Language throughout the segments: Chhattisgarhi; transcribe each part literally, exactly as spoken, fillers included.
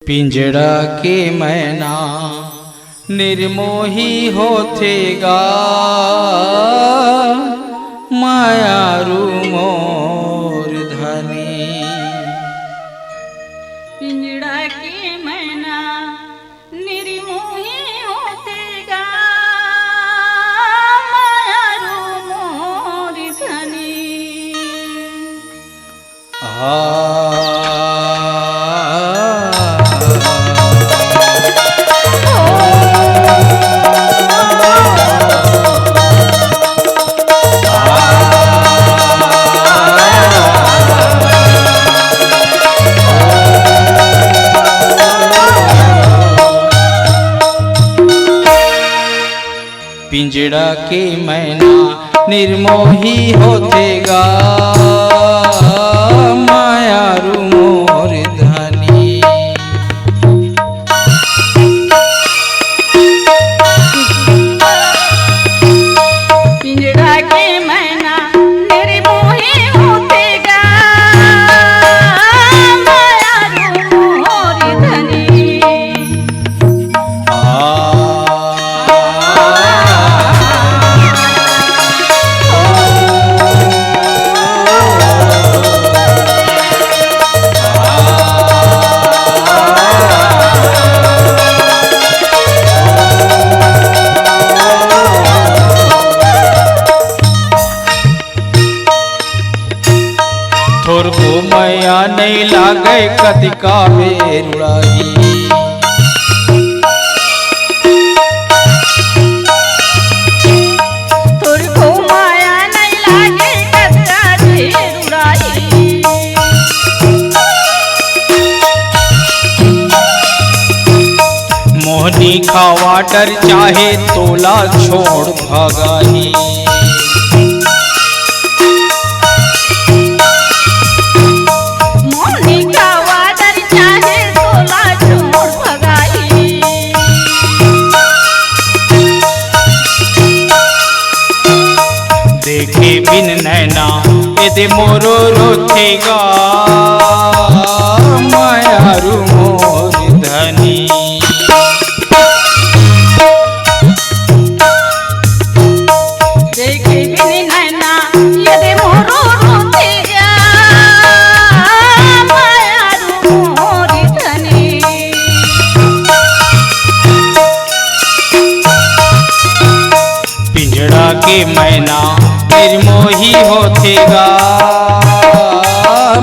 पिंजड़ा के मैना निर्मोही होथे गा, मयारू मोर धनी। पिंजड़ा के मैना निर्मोही होथे गा, मयारू मोर धनी। पिंजड़ा के मैना निर्मोही होथे गा, मयारू मोर धनी। पिंजड़ा के मैना निर्मोही होथे गा, मयारू मोर धनी। थोरको मया नइ लागे, कतिका बेर उड़ाही। थोरको मया नइ लागे, कतिका बेर उड़ाही। मोहनी खावा डर चाहे तोला छोड़ भगाही। मोहनी खावा डर चाहे तोला छोड़ भगाही। देखे बिन नैना एदे मोरो रोथे गा, मयारू मोर धनी। देखे बिन नैना एदे मोरो रोथे गा, मयारू मोर धनी। पिंजड़ा के मैना निर्मोही होथे गा,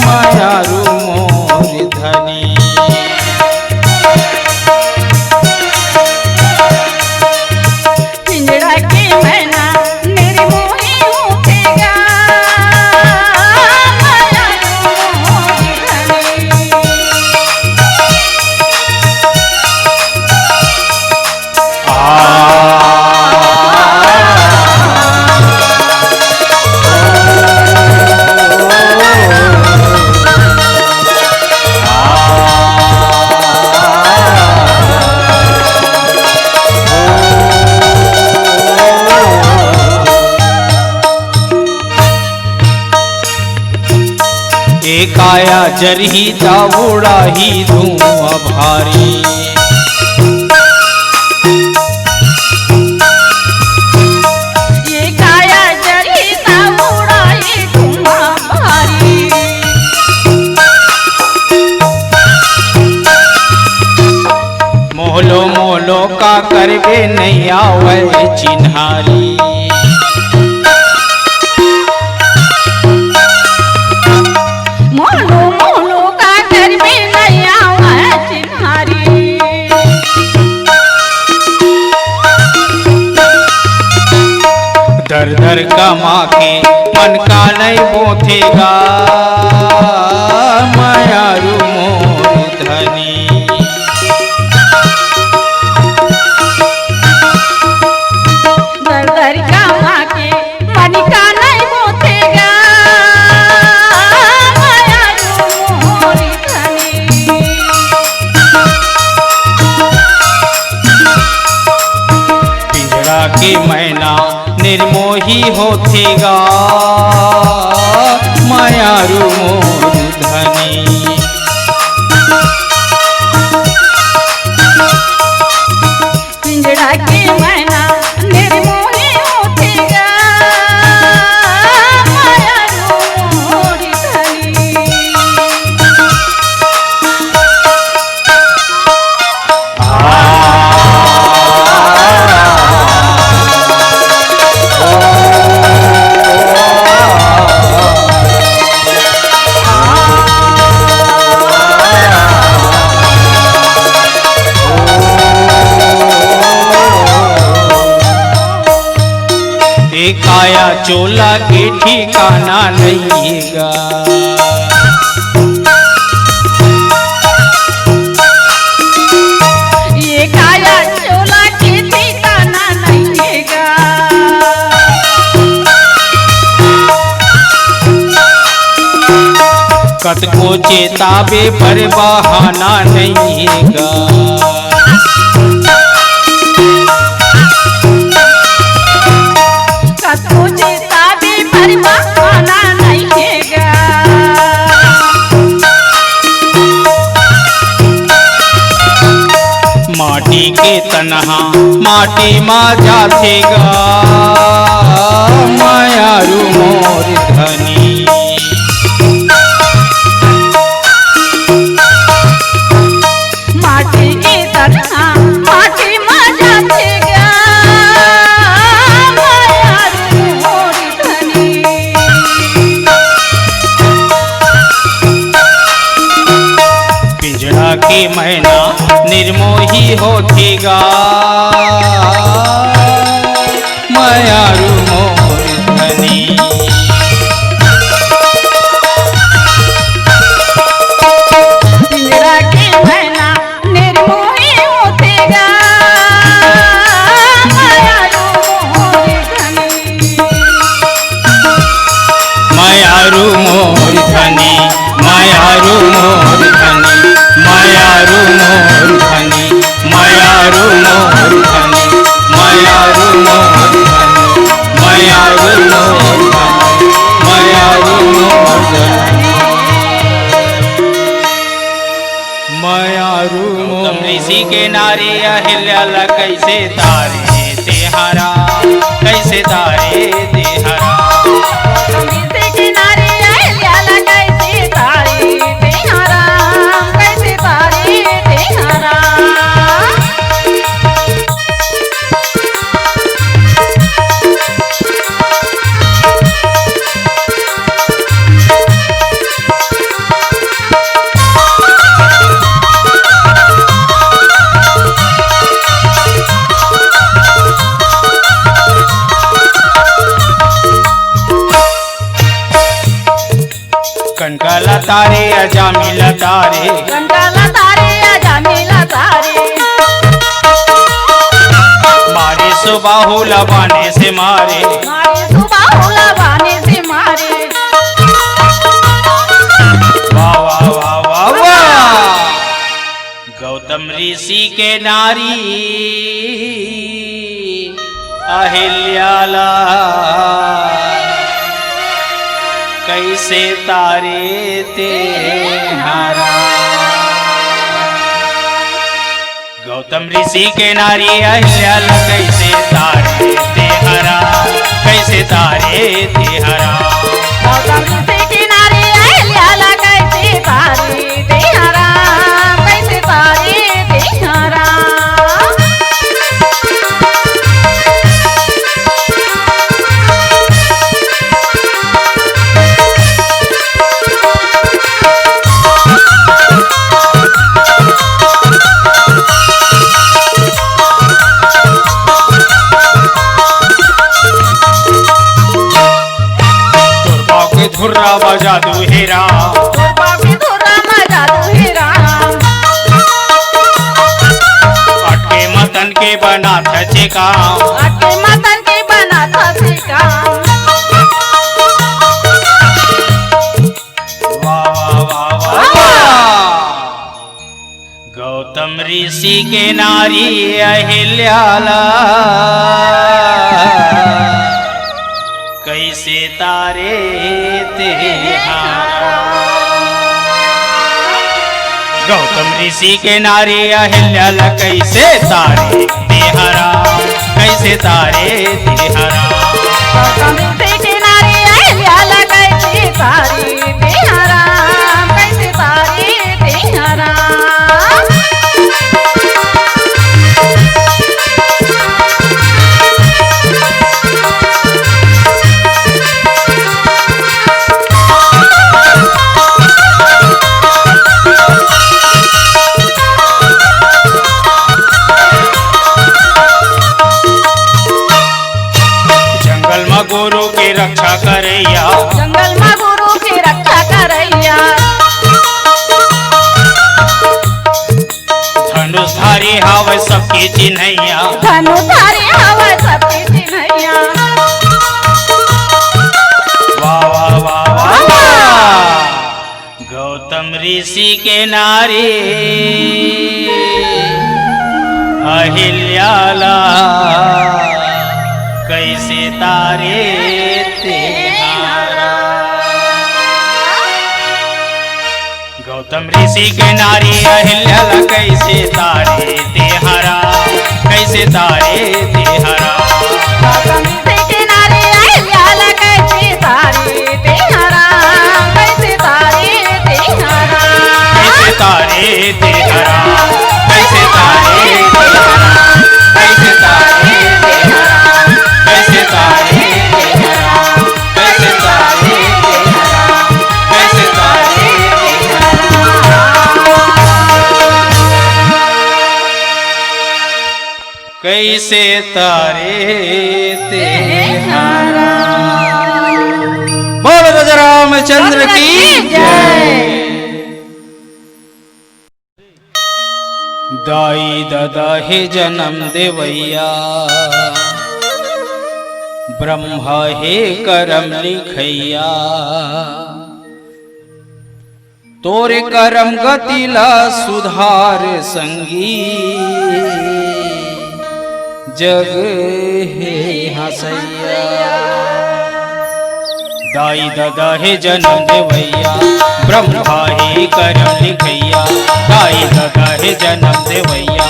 मयारू मोर धनी। पिंजड़ा के मैना निर्मोही होथे गा, मयारू मोर धनी। ए काया जरही त उड़ाही धुआं भारी। ए काया जरही त उड़ाही धुआं भारी। मोहलो मोहलो का करबे नइ आवय चिन्हारी। मोहलो मोहलो का करबे नइ आवय चिन्हारी। दर दर कमा के मन का नइ बोथे गा, मयारू मोर धनी। दर दर कमा के मन का नइ बोथे गा, मयारू मोर धनी। पिंजड़ा के मैना निर्मोही होथे गा, मयारू मोर धनी। काया चोला के ठिकाना नइये गा। ये काया चोला के ठिकाना नइये गा। कतको चेताबे पर बहाना नइये गा। कतको चेताबे पर बहाना नइये गा। माटी के तनहा माटी मा जाथे गा, मयारू मोर धनी। माटी के तनहा माटी मा जाथे गा, मयारू मोर धनी। पिंजड़ा के मैना निर्मोही होथे गा, मयारू मोर धनी। पिंजड़ा के मैना निर्मोही होथे गा, मयारू मोर धनी। मयारू मोर धनी, मयारू मोर धनी, मयारू मोर धनी, मयारू मोर धनी, मयारू मोर धनी, मयारू मोर धनी, मयारू मोर धनी। मयारू गौतम मोर ऋषि के नारी अहिल्या ला कइसे तारे तेहारा, कइसे तारे तेहारा। गौतम ऋषि के नारी अहिल्या ला कइसे तारे तेहारा, कइसे तारे तेहारा। कनका ला तारे, अजामी ला तारे। कनका ला तारे, अजामी ला तारे। मारे सुबाहु ला बाने से मारे। मारे सुबाहु ला बाने से मारे। वाह, वाह, वाह, वाह, वाह। गौतम ऋषि के नारी अहिल्या ला कइसे तारे तेहारा। गौतम ऋषि के नारी अहिल्या ला कइसे तारे तेहारा, कइसे तारे तेहारा। गौतम ऋषि के नारी अहिल्या ला कइसे तारे तेहारा, कइसे तारे तेहारा। तोर पाँव के धुर्रा बजा दू हे राम। तोर पाँव के धुर्रा बजा दू हे राम। अटके मतन के बनात हचे काम। अटके मतन के बनात हचे काम। वाह, वाह, वाह, वाह, वाह। गौतम ऋषि के नारी अहिल्या ला कइसे तारे तेहारा। गौतम ऋषि के नारी अहिल्या ला कइसे तारे तेहारा, कइसे तारे तेहारा। गौतम ऋषि के नारी अहिल्या ला कइसे तारे तेहारा, कइसे तारे तेहारा। जंगल म धनुषधारी हावय सबके चिन्हैया। धनुषधारी हावय सबके चिन्हैया। वाह, वाह, वाह, वाह, वाह। गौतम ऋषि के नारी अहिल्या ला कइसे तारे तेहारा। गौतम ऋषि के नारी अहिल्या ला कइसे तारे तेहारा, कइसे तारे तेहारा। गौतम ऋषि के नारी अहिल्या ला कइसे तारे तेहारा, कइसे तारे तेहारा। कइसे तारे तेहारा, कइसे तारे तेहारा, कइसे तारे तेहारा, कइसे तारे तेहारा। कइसे तारे तेहारा, कइसे तारे तेहारा। कइसे तारे तेहारा। बोल राजा रामचंद्र की जय। दाई ददा हे जनम देवइया, ब्रह्मा हे करम लिखइया। तोरे करम गति ला सुधार संगी, जग हे हँसइया। दाई ददा हे जनम देवइया, ब्रह्मा हे करम लिखइया। दाई ददा हे जनम देवइया,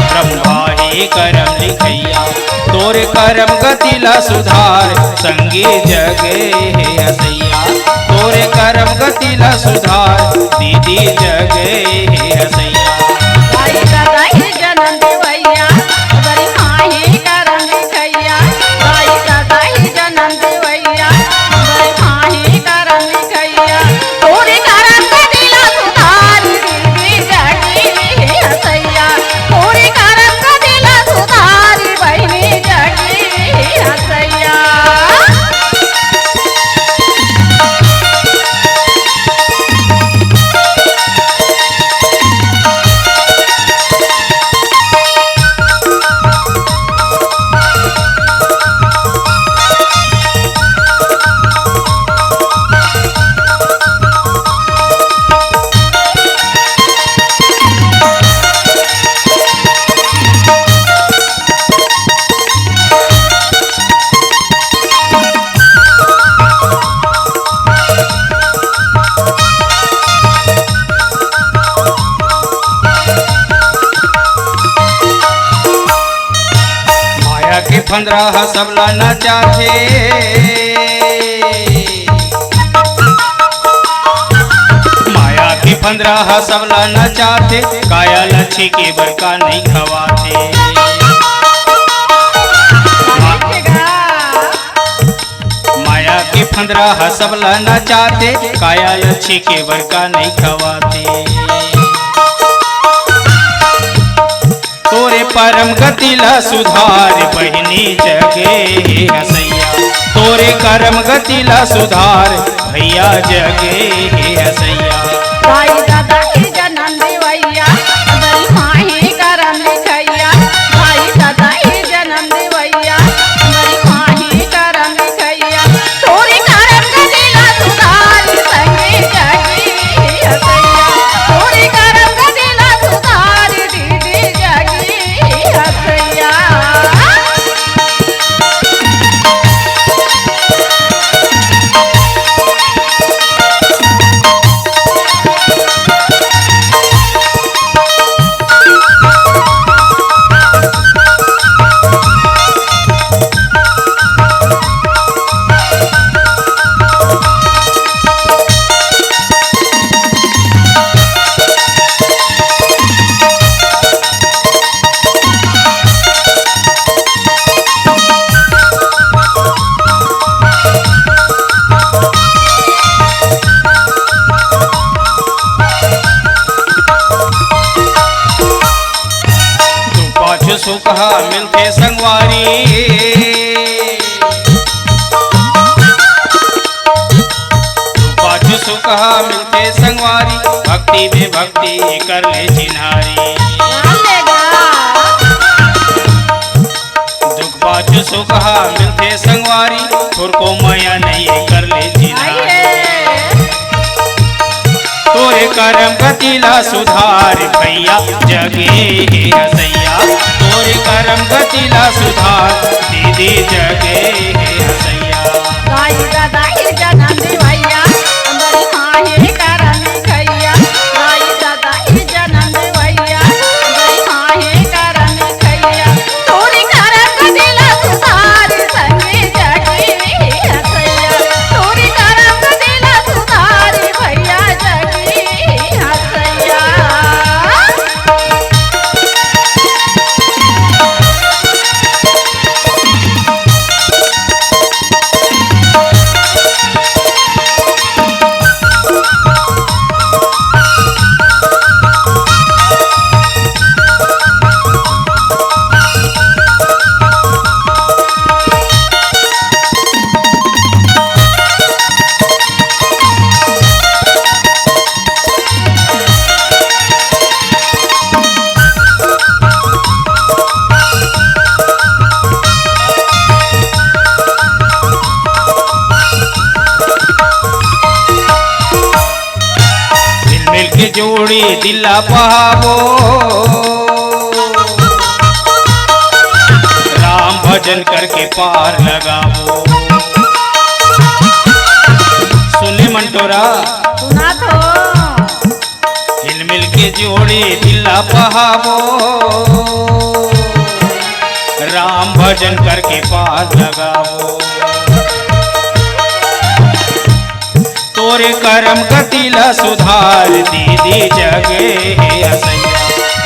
ब्रह्मा हे करम लिखइया। तोरे करम गति ला सुधार, संगी जग हे हँसइया। तोरे करम गति ला सुधार, दीदी जग हे हँसइया। दाई ददा हे जनम देवइया, बड़ी माँ हे करम लिखइया। दाई ददा हे जनम देवइया, बड़ी माँ हे करम लिखइया। तोरे करम गति ला सुधार, दीदी जग हे हँसइया। तोरे करम गति ला सुधार, बहिनी जग हे हँसइया। माया के फंदरा ह सबला नचाथे। माया के फंदरा ह सबला नचाथे, काया ल छीके बर का नइ खवाथे। माया के फंदरा ह सबला नचाथे, काया ल छीके बर का नइ खवाथे। तोरे परम गति ला सुधार, बहिनी जग हे हँसइया। तोरे करम गति ला सुधार, भइया जग हे हँसइया। दाई ददा हे जनम देवइया, बड़ी माँ हे करम लिखइया। दाई ददा हे जनम देवइया, बड़ी माँ हे करम लिखइया। तोरे करम गति ला सुधार, संगी जग हे हँसइया। तोरे करम गति ला सुधार, दीदी जग हे हँसइया। दू पाछू सुख ह मिलथे संगवारी। दू पाछू सुख ह मिलथे संगवारी, भक्ति में भक्ति कर ले चिन्हारी। मिलथे संगवारी, थोरको मया नइ कर ले चिन्हारी। तोरे करम गति ला सुधार भैया, जगे हे हसैया। तोरे करम गति ला सुधार दीदी, जगे हे हसैया। दाई ददा ही जनम दे भैया, बड़ी माँ हे करम भैया। दाई ददा ही जनम दे भैया, बड़ी माँ हे करम भैया। तोरे करम गति ला सुधार संगे जगे हे हसैया। तोरे करम गति ला सुधार भैया, जगे हे हसैया। हिलमिल के जोड़ी दिल ला पावो, राम भजन करके पार लगावो। सुने मन टोरा, सुना तो। हिलमिल के जोड़ी दिल ला पहावो, राम भजन करके पार लगावो। तोरे करम गति ला सुधार दीदी, जगे हे हसैया।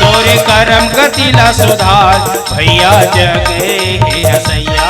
तोरे करम गति ला सुधार भैया, जगे हे हसैया।